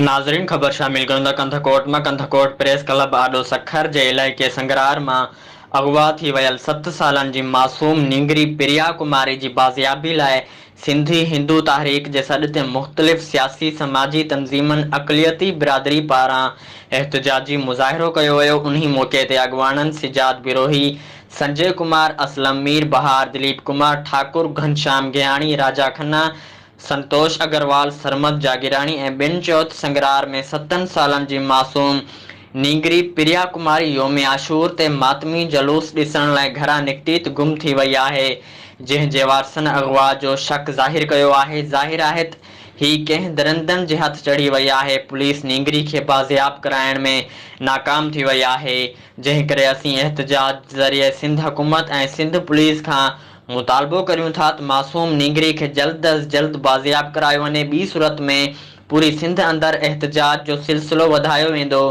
ناظرين خبر شامل ڪيون ٿا ڪنڌڪوٽ مان ڪنڌڪوٽ پريس ڪلب آڏو سکر جي علائقي سنگرار مان اغوا ٿي ويل ست سالن جي معصوم نينگري پريا ڪماري جي بازيابي لاء سنڌي هندو تحريڪ جي سڏ تي مختلف سياسي سماجي تنظيمن اقليتي برادري پاران احتجاجي مظاهرو ڪيو ويو انهي موقعي تي اڳواڻن سجاد بروهي، سنجي ڪمار، اسلم مير بهار، دليپ ڪمار ٺاڪر، گهنشام گيهاڻي، راجا کنا، سنتوش اگروال، سرمد جاگيراڻي ۽ ٻين چيو ته سنگرار ۾ ستن سالن جي معصوم نينگري پريا ڪماري يوم عاشور تي ماتمي جلوس ڏسڻ لاء گهران نڪتي ته گم ٿي وئي آهي جنهن جي وارثن اغوا جو شڪ ظاهر ڪيو آهي ظاهر آهي ته هي ڪنهن درندن جي هٿ چڙهي وئي آهي پوليس نينگري کي بازياب ڪرائڻ ۾ ناڪام ٿي وئي آهي جنهن ڪري اسين احتجاج ذريعي سنڌ حڪومت ۽ سنڌ پوليس کان مطالبو ڪريون ٿا ته معصوم نينگري کي جلد از جلد بازياب ڪرايو وڃي ٻي صورت ۾ پوري سنڌ اندر احتجاج جو سلسلو وڌايو ويندو.